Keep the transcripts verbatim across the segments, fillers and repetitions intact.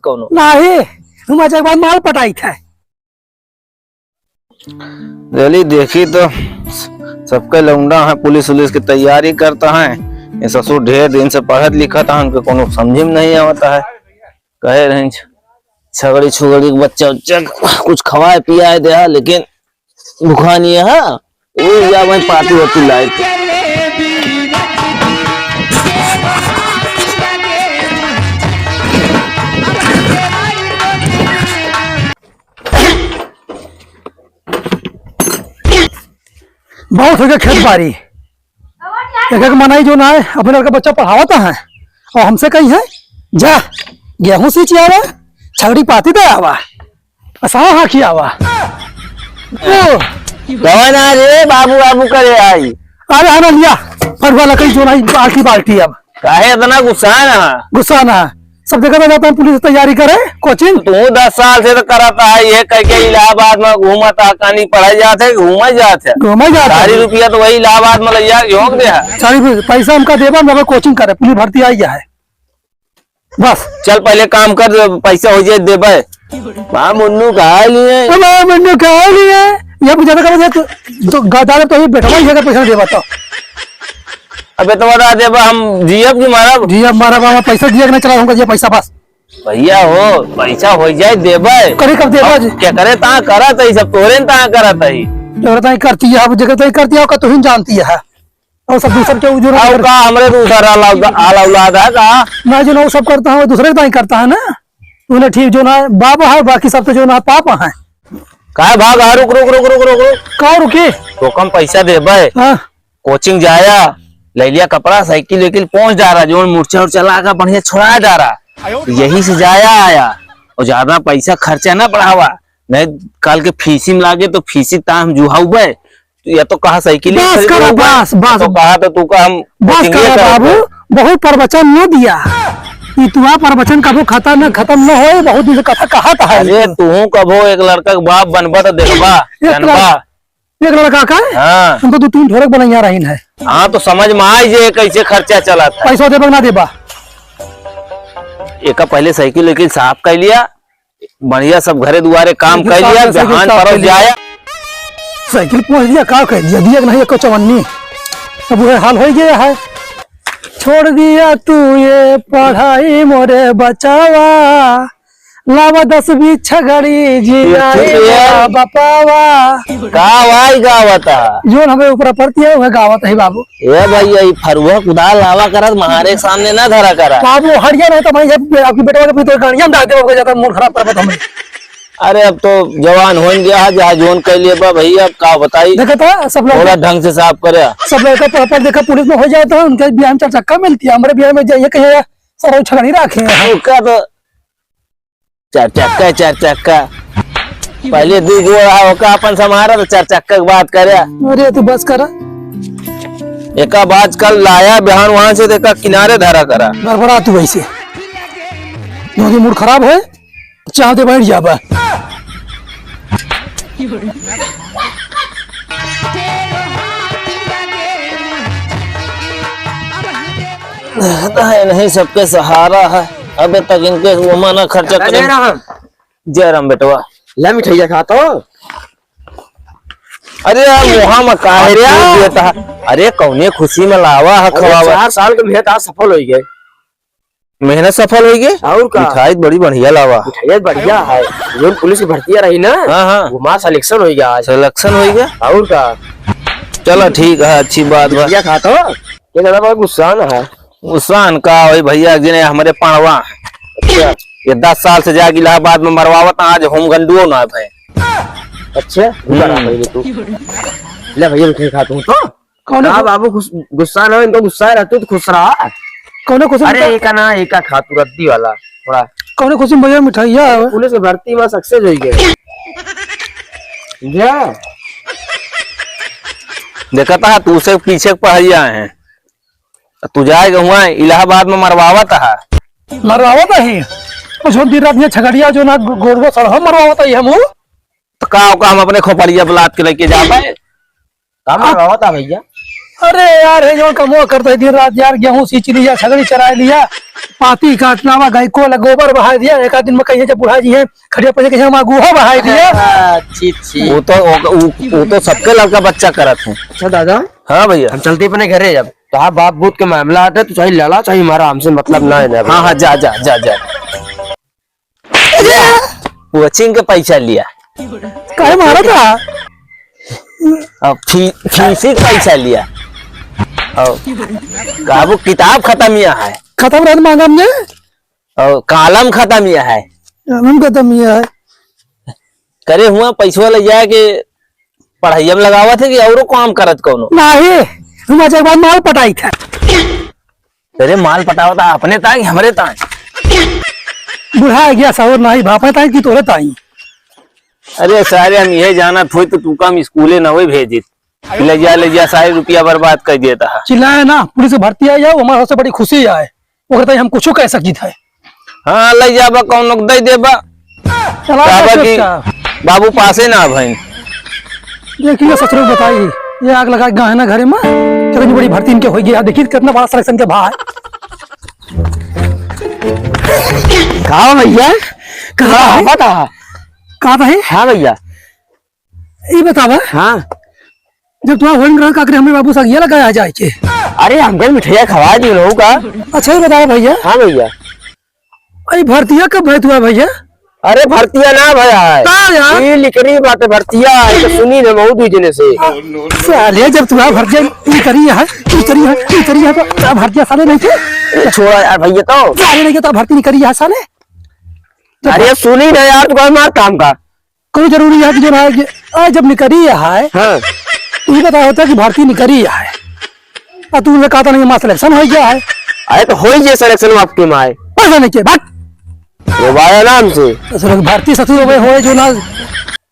कौनो। नाही, हुआँ जाए के बाद माल पटाइत है। चली देखी तो, सबके लौंडा है, पुलिस उलिस की तैयारी करता है। ये ससुर ढेर दिन से पढ़त लिखत है, उनके कौनो समझे में नहीं आवता है। कहे रहे छ-, छगड़ी छुगड़ी के बच्चा उच्चा कुछ खवाए पियाए दे, लेकिन भुखानी है, हाँ? वो या वहीं पाती होती लाए थे। बहुत हो गया खेत बारी। एक एक मनई जो ना है, अपने लड़का बच्चा पढ़ावत है और हमसे कही है, "जा, गेहूं सींच आवा, छगड़ी पाती दे आवा, असावा हाँकी आवा।" ओ। कौन आ रे बाबू बाबू करे आई? अरे हाँ ना लिया, फरुआ लकड़ी जो ना, बाल्टी बाल्टी अब। काहे इतना गुस्सा ना? गुस्सा ना, सब जगह में जाता है, पुलिस तैयारी करे, कोचिंग। तू दस साल से तो करत है, ये कह के इलाहाबाद में घूमत है, कहीं पढ़े जात है, घूमे जात है। घूमे जात है। सारी रुपया तो वही इलाहाबाद में लइया के झोंक दे है। सारी रुपया, पैसा हमका देबा, हम जाबे कोचिंग करे, पुलिस भर्ती आई है। बस। चल पहले काम कर, पैसा हो जाए देबे। बा मुन्नू कहा लिए? अब बा मुन्नू कहा लिए? ये पूछा था, कब तू, तो गा-, दादा तो ये बेटवा ही है, अगर पैसा देबा तो। अबे तो बता देबा, हम जियब की मारब? जियब मारब, हम पैसा दिया कि नहीं, चला हमका दिया पैसा बस। भैया हो, पैसा हो जाए देबे। करे कब देबा अब जी? क्या करे, ता करत है, सब तोरे ता करत है। तोरे ता करती है, अब जगह ता करती है, का तुहिन जानती है। और सब दूसर के उजूर और का हमरे दूसर आला, आला औलाद है का? ना जो ना वो सब करता है, वो दूसरे ता करता है ना। तूने ठीक जो ना बाप है, बाकी सब तो जो ना पाप है। काहे भाग, हाँ, रुक, रुक, रुक। का रुकी? तो कम पैसा देबे। हाँ। कोचिंग जाया, ले लिया कपड़ा, साइकिल वाइकिल पहुंच जा रहा, जोन मुर्चा उर्चा लागा बढ़िया छुड़ा जा रहा। यही से जाया आया, और ज्यादा पैसा खर्चा ना बढ़ावा, नहीं काल के फीसी में लागे तो फीसी ताम जुहाउबे। तू या तो कहा साइकिल ही बस खरीद करा, लो, बस, बस। तो कहा तो तू का हम बस कोचिंग करा करब। बाबू, बहुत प्रवचन न दिया। ई तुआ प्रवचन कबो खत्म न, खत्म न होए, बहुत दिन से कथा कहत है। अरे तू कबो एक लड़का के बाप बनबा तो देखबा, एक जानबा। लड़-, एक लड़का का है? हाँ। हम तो दो तीन ढोरक बनैया रहीन है। हाँ, तो समझ में आई जे कैसे खर्चा चलत है। पैसा देबा ना देबा? एका पहले साइकिल वाइकिल साफ कर लिया, बढ़िया सब घरे दुआरे काम कर लिया, साइकिल बिहान साफ परस कर लिया। जाए। साइकिल पहुंच लिया, का कर दिया, दिया कि नहीं एको चवन्नी। अब वह हाल हो गया है। छोड़ दिया तू ये पढ़ाई मोरे बचावा, लावा दस बीस छगड़ी जी ये आई ठीक है। मेरा बपावा। का वाई गावत है? जोन हमें ऊपर पड़ती है, वह गावत है बाबू। ए भैया, ई फरुआ कुदाल लावा करत, महारे के सामने ना धरा करा। बाबू, हरिया नहीं तो भाई, जब आपकी बेटवा के भीतर गाड़ियां में डाल दे, जाता मूड खराब करबा तो हमें। अरे, अब तो जवान होन गया है, जहाँ जोन कर लिए बा भैया, अब का बताई? देखा था, सब लोग थोड़ा ढंग से साफ करे। सब लोग का प्रॉपर देखा, पुलिस में हो जाता है, उनके बिहार में चार चक्का मिलती है, हमारे बिहार में जाइए कहीं, सर, छगड़ी रखे हैं। ओका तो चार चक्का, चार चक्का। पहले दू गो रहा, ओका अपन संभारा तो चार चक्का के बात करे। अरे तू बस करा। एका बात कल लाया बिहान वहां से, तो एका किनारे धरा करा। गड़बड़ा तू वैसे। दोनों मूड खराब है, चाहते बैठ जाबा। है नहीं सबके सहारा है। अबे तक इनके वो माना खर्चा करें। जय राम। जय राम बेटवा। ला मिठाइया खा तो। अरे यार, मुहा में का है रे? अरे कौने खुशी में लावा है अरे खवावा? चार साल के मेहनत आज सफल हो गए। मेहनत सफल हो गए? और का? मिठाई बड़ी बढ़िया लावा। मिठाई बढ़िया है। जोन पुलिस की भर्ती रही ना, हाँ, हाँ। वो मार सिलेक्शन हो गया आज। सिलेक्शन हो गया? और का? चलो ठीक है, अच्छी बात बा। मिठाइया खा तो। ये दादा बड़ा गुस्सा ना है। गुस्सा न का होई भैया, एक दिन हमारे पड़वा। अच्छा। ये दस साल से जाके इलाहाबाद में मरवावत, आज होम गंडुओ ना भाई। अच्छा, गुस्सा ना हम्म। भाई तू। ले भैया, मिठाई खा तू तो। कौन ना है? बाबू, खुश, गुस्सा ना हो, इनको गुस्सा है, तू तो खुश रहा। कौन है खुश अरे, इनका? एका ना, एका खा तू रद्दी वाला, थोड़ा। कौन है खुशी में भैया मिठाइया है? पुलिस की भर्ती में सक्सेस हो गए। जा। देखा था, तू से पीछे पहल आए हैं। तू जाएगा हुआ इलाहाबाद में मरवावत है। मरवावत है? कुछ दिन रात ये छगड़िया जो ना गो-, गोड़वा सड़हा मरवावत है हम। तो का ओका हम अपने खोपड़िया पे लाद के लेके जाबे? का मरवावत है भैया? अरे यार, हे जौन कमवा करत है दिन रात यार, गेहूं सींच लिया, छगड़ी चराय लिया, पाती काटना वा, गाय को गोबर बहाय दिया, एक आध दिन में कहिए जब बुढ़ा जइहैं, खटिया पर से कहिए हमार गोहा बहाय दिया। छी, छी। वो तो, वो, वो, वो तो सबके लड़का बच्चा करत है। अच्छा दादा। हाँ भैया। हम चलते अपने घरे अब। तो हाँ, बाप भूत के मामला आटे, तो चाहे लड़ा, चाहे मारा, हमसे मतलब ना है ना। हाँ, हाँ, जा, जा, जा, जा। कोचिंग के पैसा लिया। काहे मारा था? अब फी-, फीसी के पैसा लिया। अब काबू किताब खतम हिया है। खतम रहत मांगा हमने। और कालम खतम हिया है। कालम खतम हिया है। करे हुआ पैसवा ले जाए के पढ़ाइया में लगावत है कि औरो काम करत कौनो? नाही, हम आज एक बार माल पटाई था। अरे माल पटावत है अपने ताई, हमरे ताई। बुढ़ा गया, सहुर नाही, बापे ताई कि तोरे ताई। अरे सारे, हम यह जानत होई तो तू का हम स्कूले न होई भेजित। ले जा, ले जा, सारे रुपया बर्बाद कर देता है। चिल्लाए ना, पुलिस भर्ती आई है, वो हमारे सबसे बड़ी खुशी है। ओकर ताई हम कुछो कह सकित है। हाँ, ले जाबा, कौन लोग दे देबा। चला जाबा जा कि चुपचाप। बाबू पासे ना भइन। देखिए ससुर बताई, ये आग लगा के गहना घरे में, कितनी बड़ी भर्ती इनके होई गई। देखिए कितना बड़ा selection के भाई। का भैया? का हाँ, है? बता। का है? हाँ भैया। ई बतावा। हाँ। जब तुम्हारा होइल रहा, का करे हमरे बाबू साथ ये लगाया जाए के? अरे, हमके मिठाइया खवा दी लोगों का। अच्छा, ये बतावा भैया। हाँ भैया। अरे, भर्तिया कब भय हुआ भैया? अरे, भर्तिया ना भया है। का यार? ई निकरी बाटे भर्तिया, ई तो सुनी न मऊ दू जने से। साले, जब तुम्हारा भर्तिया निकरी है, निकरी है, निकरी है, तो क्या भर्तिया साले नहीं थे? अरे, छोड़ा यार भैया तो। साले नहीं थे, तो भर्ती निकरी है साले। अरे, सुनी ना यार, तू कौन मार काम का? कौन जरूरी है कि जो ना, ये, आ, जब निकरी है, हाँ। तो ये पता होता कि भर्ती निकरी है। आ, तू ने कहा था नहीं, हमारा selection हो गया है। अरे, तो हो ही जे selection आपके माए। पैसा नहीं के, भाग। वो बाया नाम से। तो ससुर भर्ती ससुर हो गए, हो जो ना।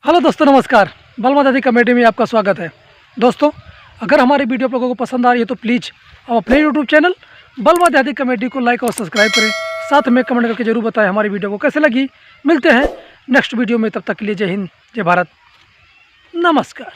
Hello दोस्तों, नमस्कार। बलमा देहाती comedy में आपका स्वागत है। दोस्तों, अगर हमारी video आप लोगों को पसंद आ रही है तो please आप अपने YouTube channel बलमा देहाती comedy को like और subscribe करें, साथ में comment करके जरूर बताएं हमारी video को कैसे लगी। मिलते हैं next video में, तब तक के लिए जय हिंद, जय भारत, नमस्कार।